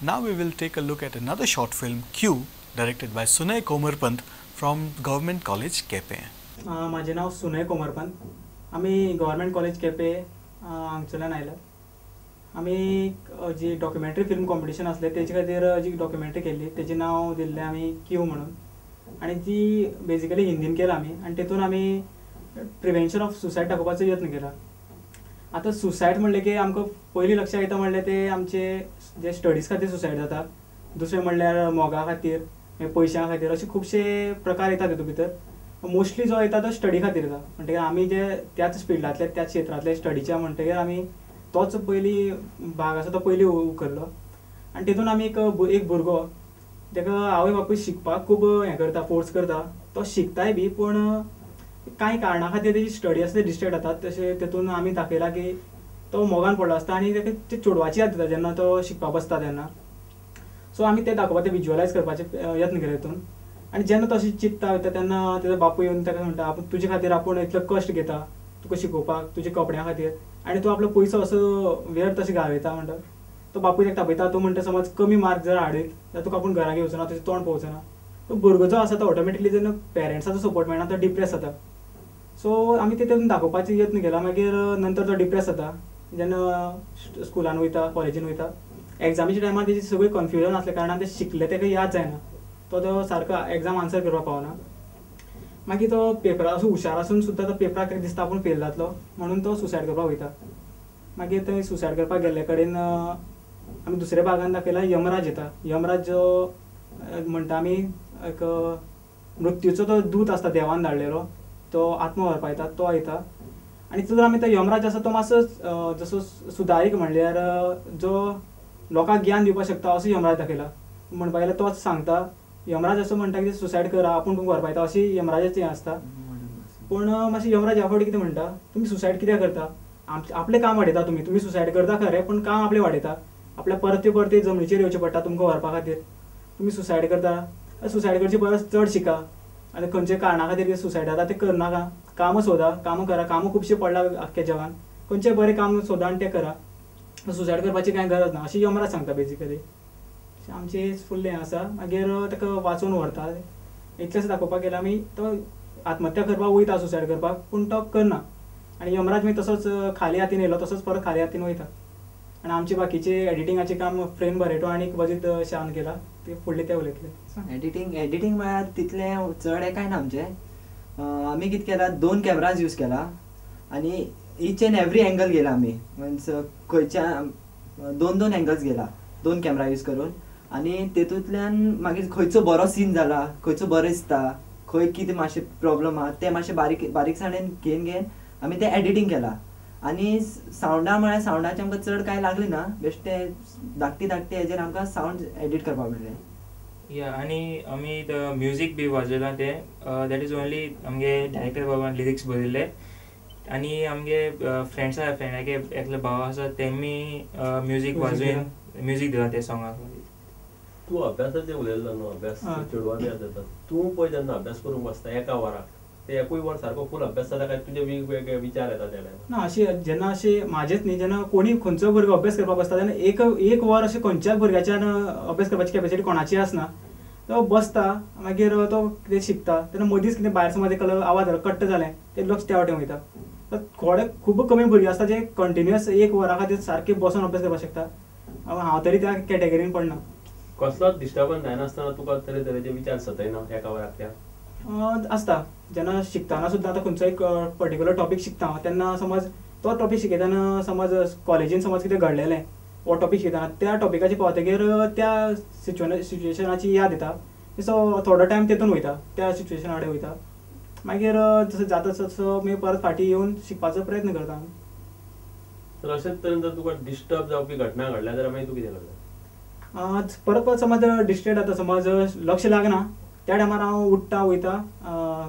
Now we will take a look at another short film, Q, directed by Sunay Komarpant from Government College, Quepem. म्हाजें नांव सुनय कोमरपंत. आमी government college Quepem हांगसरल्यान आयल्यात. आमी जी documentary film competition आसलें तेजे खातीर जी डॉक्युमेंटरी केल्ली तेजें नांव दिल्लें आमी क्यू म्हणून, आनी ती बेजिकली हिंदीन केला आमी, आनी तेतून आमी प्रिवेन्शन ऑफ सुसायड दाखोवपाचो यत्न केला. आतां सुसायड म्हणलें की आमकां पयलीं लक्षांत येता म्हणलें ते आमचे जे स्टडीज खातीर सुसायड जाता, दुसरें म्हणल्यार मोगा खातीर, पयशां खातीर, अशे खुबशे प्रकार येता तितूंत भितर. मोस्टली जो येता तो स्टडी खातीर येता, म्हणटकीर आमी जे त्याच फिल्डांतले त्याच क्षेत्रांतले स्टडीच्या म्हणटकीर आमी तोच पयलीं भाग आसा तो पयलीं उखल्लो. आनी तितून आमी एक भुरगो ताका आवय बापूय शिकपाक खूब हें करता, फोर्स करता, तो शिकताय बी पूण कांय कारणां खातीर तेजी स्टडी आसा ती डिस्ट्रेक्ट जाता. तशें तेतून आमी दाखयलां की तो मोगान पडलो आसता आनी ताका ते चेडवाची याद जाता जेन्ना तो शिकपाक बसता तेन्ना. सो आमी तें दाखोवपाचें, विज्युअलायज करपाचें यत्न केले तितून. आनी जेन्ना तो अशें चिंतता वयता तेन्ना तेजो बापूय येवन ताका म्हणटा, आपूण तुजे खातीर आपूण इतलो कश्ट घेता तुका शिकोवपाक, तुज्या कपड्यां खातीर, आनी तूं आपलो पयसो असो व्यर्थ अशें घालयता म्हणटा. तो बापूय ताका तापयता, तूं म्हणटा समज कमी मार्क जर हाडीत जाल्यार तुका आपूण घरा घेवचो ना, तुजें तोंड पळोवचो ना. तो भुरगो जो आसा तो ऑटोमॅटिकली जेन्ना पेरंट्साचो सपोर्ट मेळना तो डिप्रेस जाता. सो आमी ते तेतून दाखोवपाचो यत्न केला. मागीर नंतर तो डिप्रेस जाता जेन्ना स्कुलान वयता, कॉलेजीन वयता, एग्जामीच्या टायमार तेजी सगळी कन्फ्युजन आसल्या कारणान ते शिकले ताका याद जायना, तो तो सारको एग्जाम आन्सर करपाक पावना. मागीर तो पेपरा असो हुशार आसून सुद्दां तो पेपराक ताका दिसता आपूण फेल जातलो म्हणून तो सुसायड करपाक वयता. मागीर थंय सुसायड करपाक गेल्ले कडेन आमी दुसऱ्या भागान दाखयला यमराज येता. यमराज जो म्हणटा आमी एक मृत्यूचो तो दूत आसता देवान धाडलेलो, तो आत्मो व्हरपाक येता, तो येता. आनी तितून आमी तो यमराज आसा तो मातसो जसो सुदारीक म्हणल्यार जो लोकांक ज्ञान दिवपाक शकता असो यमराज दाखयला. म्हणपाक गेल्यार तोच सांगता, यमराज असो म्हणटा की सुसायड करा, आपूण तुमकां व्हरपाक येता अशी यमराजाचें आसता. पूण मातशें यमराज ह्या फावटी कितें म्हणटा, तुमी सुसायड कित्याक करता, आपलें काम वाडयता तुमी, तुमी सुसायड करता खरें पूण काम आपलें वाडयता, आपल्या परते परते जमनीचेर येवचें पडटा तुमकां व्हरपा खातीर, तुमी सुसायड करता, सुसायड करचे परस चड शिका आनी खंयच्या कारणा खातीर सुसायड जाता तें करनाका, कामां सोदा, कामां करा, कामां खुबशीं पडला आख्ख्या जगान, खंयचें बरें काम सोदा आनी तें करा, सुसायड करपाची कांय गरज ना अशी यमराज सांगता बेजिकली. आमचें फुडलें हें आसा. मागीर ताका वाचोवन व्हरता, इतलेंच दाखोवपाक गेल्यार आमी तो आत्महत्या करपाक वयता सुसायड करपाक पूण तो करना, आनी यमराज मागीर तसोच खाली हातीन येयलो तसोच परत खाली हातीन वयता. आनी आमचे बाकीचे एडिटिंगाचें काम फ्रेम बरेटो आनी वजीद शान केला, ते फुडले ते उलयतले. एडिटींग म्हळ्यार तितलें चड हें कांय ना आमचें. आमी कितें केलां, 2 कॅमराज यूज केला आनी इच एंड एवरी एंगल गेला आमी, मिन्स खंयच्या 2-2 एंगल्स गेला 2 कॅमरा यूज करून, आनी तेतूंतल्यान मागीर खंयचो बरो सीन जाला, खंयचो बरो दिसता, खंय कितें मातशें प्रॉब्लम आहा तें मातशें बारीक बारीकसाणेन घेवन घेवन आमी तें एडिटींग केलां. आनी सावंडा म्हळ्यार सावंडाचें आमकां चड कांय लागलें ना, बेश्टे धाकटी धाकटी हेजेर आमकां सावंड एडीट करपाक मेळ्ळें. या आनी आमी म्युजीक बी वाजयलां तें that is only आमगे डायरेक्टर बाबान लिरिक्स बरयल्ले, आनी आमगे फ्रेंड्स आसा, फ्रेंडागे एकलो भाव आसा तेमी म्युजीक वाजोवन म्युजीक दिलां त्या सोंगाक. तूं अभ्यासाचेर उलयलो न्हू, अभ्यास चेडवांनी जाता, तूं पळय जेन्ना अभ्यास करूंक बसता एका वराक, ते एकूय वर सारको फूल अभ्यास जाता काय तुजे वेगवेगळे विचार येता त्या टायमार? ना अशें जेन्ना अशें म्हाजेच न्ही, जेन्ना कोणी खंयचो भुरगो अभ्यास करपाक बसता तेन्ना एक वर अशें खंयच्याच भुरग्याच्यान अभ्यास करपाची कॅपेसिटी कोणाची आसना. तो बसता मागीर तो कितें शिकता तेन्ना मदींच कितें भायर समज एक आवाज जालो कट्ट जालें ते लक्ष त्या वाटेन वयता. थोडे खूब कमी भुरगे आसता जे कंटिन्युअस एक वरा खातीर सारके बसून अभ्यास करपाक शकता. हांव तरी त्या कॅटेगरीन पडना. कसलोच डिस्टर्बन्स जायनासतना तुका तरेतरेचे विचार सतयना एका वराक त्या आसता. जेन्ना शिकतना सुद्दां आतां खंयचो एक पर्टिक्युलर टॉपीक शिकता हांव तेन्ना समज तो टॉपीक शिकयतना समज कॉलेजीन समज कितें घडलेलें हो टॉपीक शिकयतना त्या टॉपिकाचेर पावतकीर त्या सिच्युएशनाची याद येता. सो थोडो टायम तेतून वयता, त्या सिच्युएशना कडेन वयता. मागीर जसो जाता तसो मागीर परत फाटीं येवन शिकपाचो प्रयत्न करता. तर अशेंच तरेन जर तुका डिस्टर्ब जावपी घटना घडल्या जाल्यार मागीर तूं कितें करता? परत परत समज डिस्ट्रेक्ट जाता, समज लक्ष लागना त्या टायमार हांव उठ्ठा वयता,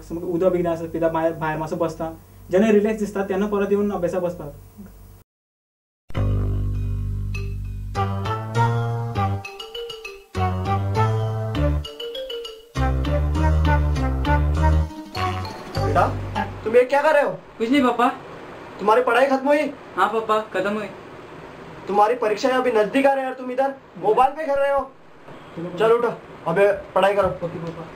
समज उदक बी कितें आसा पिता, भायर मातसो बसता, जेन्ना रिलॅक्स दिसता तेन्ना परत येवन अभ्यासाक बसता. बेटा तुम ये क्या कर रहे हो? कुछ नहीं पापा। तुम्हारी पढ़ाई खत्म हुई? हाँ पापा खत्म हुई। तुम्हारी परीक्षा अभी नजदीक आ रहे हैं, तुम इधर मोबाइल पे कर रहे हो। चलो उठो, अबे पढ़ाई करो। ओके पापा।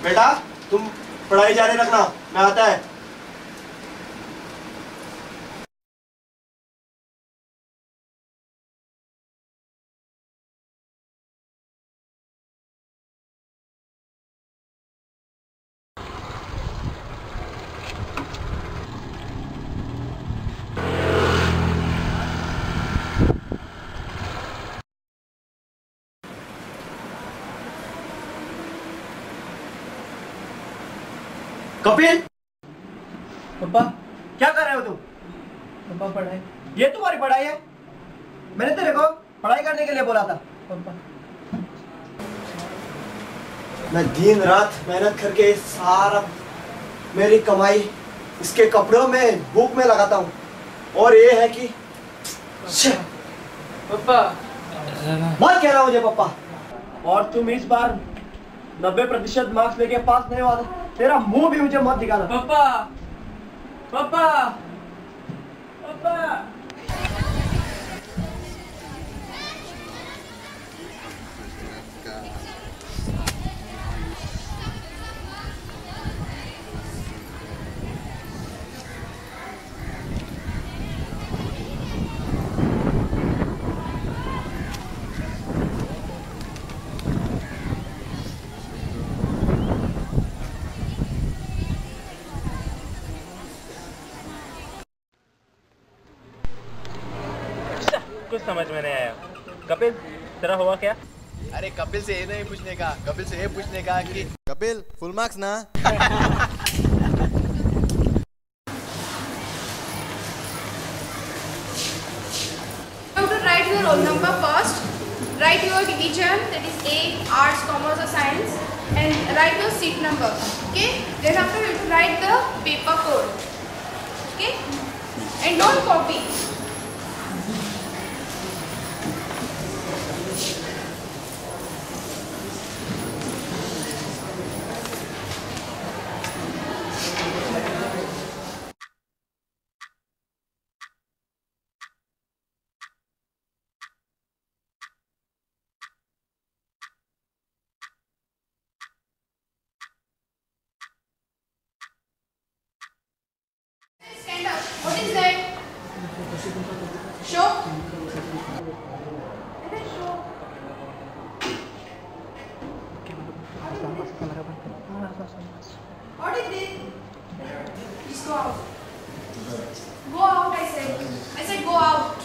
बेटा तुम पढ़ाई जारी रखना, मैं आता है। कपिल। पप्पा। क्या कर रहे हो तुम? पप्पा पढ़ाई। ये तुम्हारी पढ़ाई है? मैंने तेरे को पढ़ाई करने के लिए बोला था। पप्पा मैं दिन रात मेहनत करके सारा मेरी कमाई इसके कपड़ों में, भूख में लगाता हूँ, और ये है कि पप्पा मत कह रहा मुझे पप्पा। और तुम इस बार 90% मार्क्स लेके पास नहीं हुआ, तेरा मुंह भी मुझे मत दिखाना। पापा, पापा, पापा। कुछ समझ में नहीं आया। कपिल तेरा हुआ क्या? अरे कपिल से ये नहीं पूछने का, कपिल से ये पूछने का कि कपिल फुल मार्क्स ना। You have to write your roll number first. Write your division, that is A, Arts, Commerce or Science, and write your seat number. Okay. Then after you have to write the paper code. Okay. And don't copy. Stand up. What is that? Show. Show. What is this? Just go out. Go out, I said. I said go out.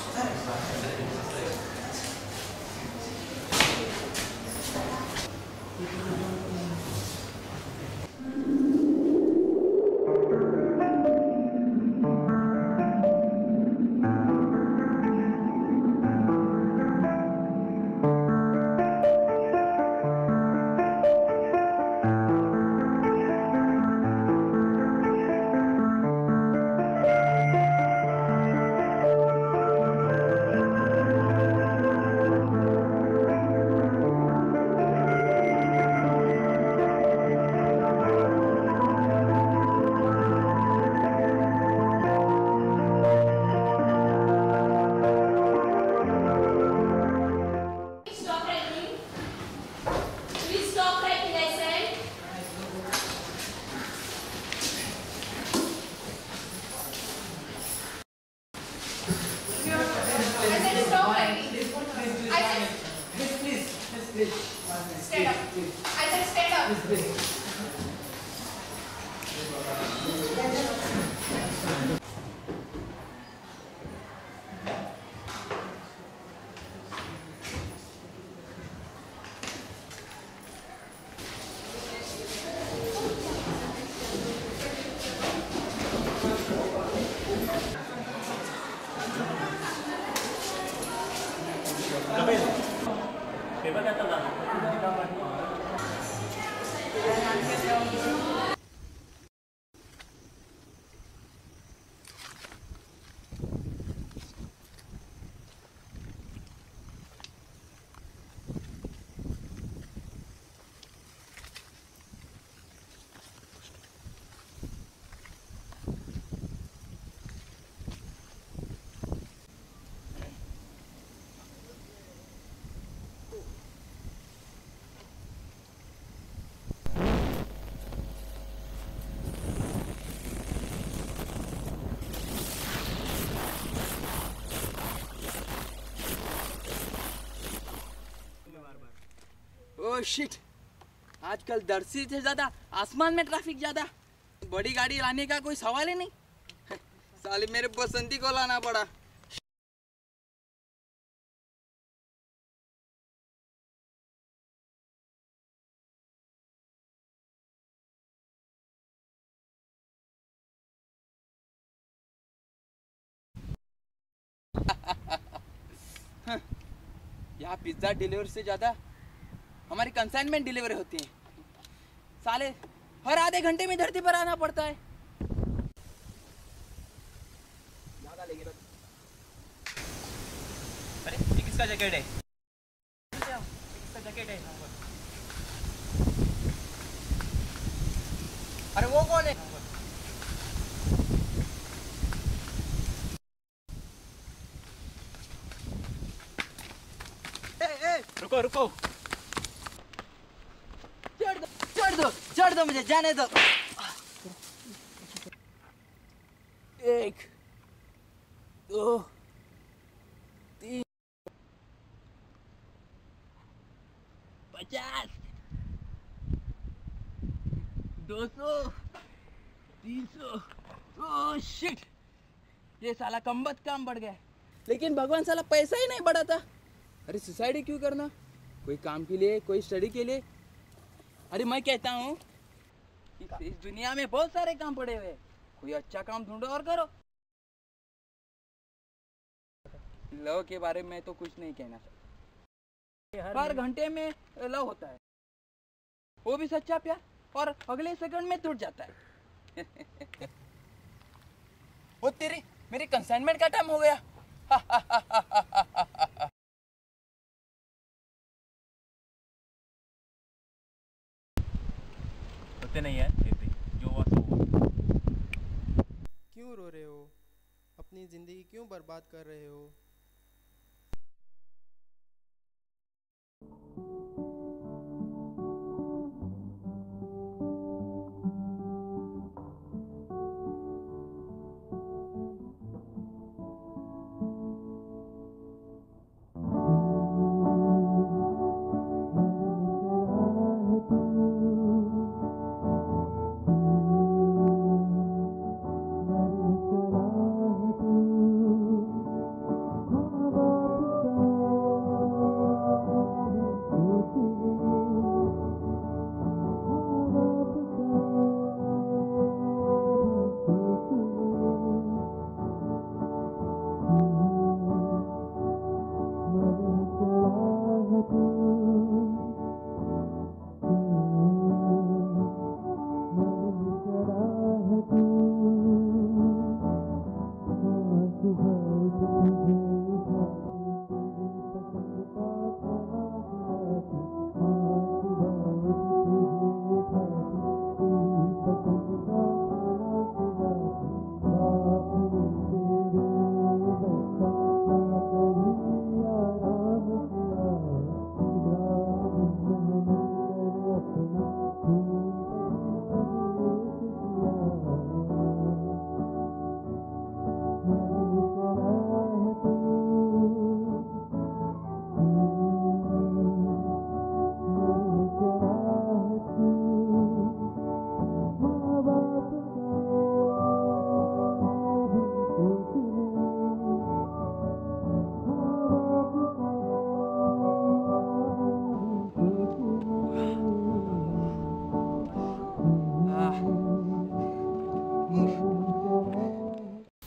Stand up. I said stand up. Paper क्या चल रहा है? Shit, आजकल दर्शी से ज़्यादा आसमान में traffic ज़्यादा, बड़ी गाड़ी लाने का कोई सवाल ही नहीं। साले मेरे बसंती को लाना पड़ा। यहाँ पिज्ज़ा डिलीवरी से ज़्यादा हमारी कंसाइनमेंट डिलीवरी होती है। साले हर आधे घंटे में धरती पर आना पड़ता है। अरे ये किसका जैकेट है? किसका जैकेट है? अरे वो कौन है? रुको रुको, छोड़ दो छोड़ दो छोड़ दो मुझे, जाने दो। 1 2 3 50 200 300। ओह शिट, ये साला कमबख्त काम बढ़ गया। लेकिन भगवान साला पैसा ही नहीं बढ़ाता। अरे सुसाइड क्यों करना, कोई काम के लिए, कोई स्टडी के लिए। अरे मैं कहता हूँ इस दुनिया में बहुत सारे काम पड़े हुए हैं, कोई अच्छा काम ढूंढो और करो। लव के बारे में तो कुछ नहीं कहना चाहता। हर घंटे में लव होता है, वो भी सच्चा प्यार, और अगले सेकंड में टूट जाता है। वो तेरी मेरी कंसाइनमेंट का टाइम हो गया। होते नहीं है फिर भी जो हुआ सो हुआ। क्यों रो रहे हो? अपनी ज़िंदगी क्यों बर्बाद कर रहे हो?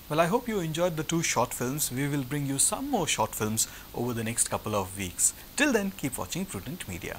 Well, I hope you enjoyed the two short films. We will bring you some more short films over the next couple of weeks. Till then, keep watching Prudent Media.